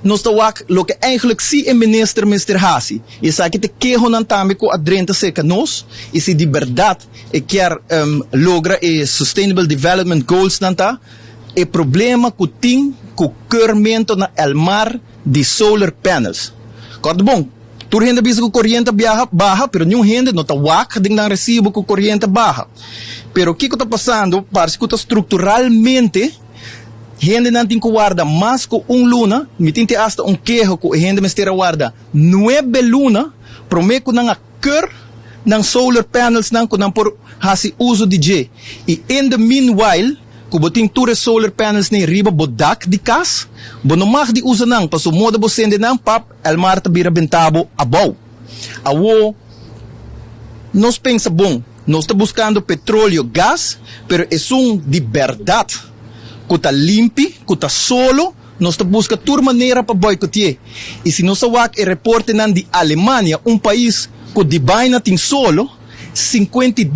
Nos ta wak loke eigenlijk si e minister mester hasi y esaki ta kehonan tambe cu a drenta cerca nos y si di berdad e kier logra e Sustainable Development Goals nan ta e problema cu tin cu keurmento na Elmar di solar panels. Corda bon, tur hende a bisa cu coriente a biaha baha pero niun hende no ta wak den nan recibo cu coriente a baha. Pero kico ta pasando parse cu ta structuralmente. Hendenan tin ku warda mas ku un luna, mi tin te asta un keho ku e hende mester a warda nuebe luna promé ku nan a keur nan solar panelsnan ku nan por hasi uso di dje. I in the meanwhile ku bo tin tur e solar panelsnan riba bo dak di kas, bo no mag di usa nan pasobra moda bo sende nan pap Elmar ta bira benta bo abou. Awo nos pensa bon, nos ta buskando petroleo, gas, pero esun di bèrdat ku ta limpi, ku ta solo, nos ta buska tur manera pa boikoti'é. I si nos a wak e reportenan di Alemania, un pais ku di baina tin solo, 52%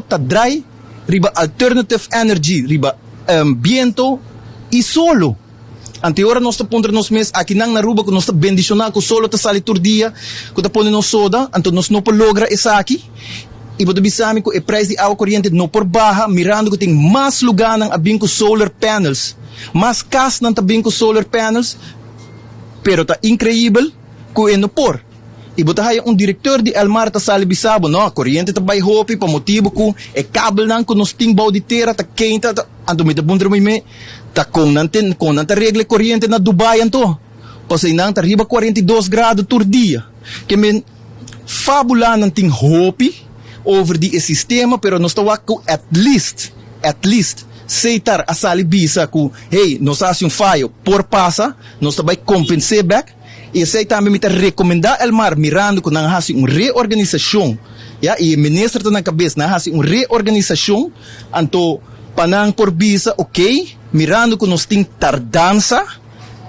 ta drai riba alternative energy, riba biento i solo. Anto e ora nos ta puntra nos mes, akinan na Aruba ku nos ta bendishoná ku solo ta sali tur dia, ku ta pone nos soda, anto nos no por logra esaki? I bo ta bisa mi ku e prijs di awa koriente no por baha mirando ku tin mas lugánan a bin ku solar panels, mas kasnan ta bin ku solar panels, pero ta inkreibel ku e no por. I bo ta haya un direkteur di Elmar ta sali bisa bo, no, koriente ta bai hopi pa motibu ku e kabelnan ku nos tin bou di tera ta keinta, ta. Anto mi ta puntra mi me, ta kon nan ten, kon nan ta regla e koriente na Dubai anto? Pasobra nan ta riba 42 grado tur dia. Ke men fabulanan tin hopi over di e sistema, pero nos ta wak ku at least, at least, Seitar a sali bisa ku, hey, nos a hasi un fayo, por pasa, nos ta bai kompens'é bek. I esei tambe mi ta rekomendá Elmar, mirando ku nan a hasi un reorganisashon, ya, i e minister ta na kabes, nan a hasi un reorganisashon, anto pa nan por bisa, okey, mirando ku nos tin tardansa,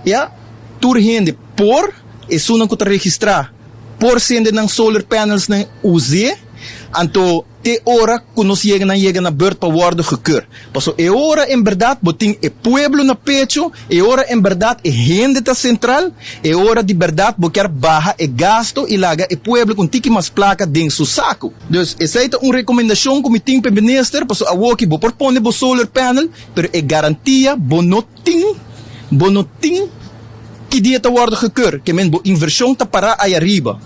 ya, tur hende por, esunnan ku ta registrá por sende nan solar panelsnan us'é, anto. Te ora ku nos yega nan yega na beurt pa wòrdu gekeur. Paso e ora en bèrdat bo tin e pueblo na pecho, e ora en bèrdat e hende ta sentral, e ora di bèrdat bo kier baha e gasto i laga e pueblo ku un tiki mas plaka den su saku. Dus esei ta un rekomendashon ku mi tin pa e minister, paso awoki bo por pone bo solar panel, pero e garantia bo no tin, bo no tin ki dia ta wòrdu gekeur, ke men bo invershon ta pará ayariba.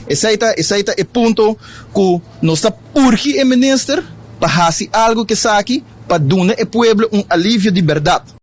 Esei ta, esei ta e punto ku nos ta urgi e minister pa hasi algu ku esaki pa duna e pueblo un alivio di bèrdat.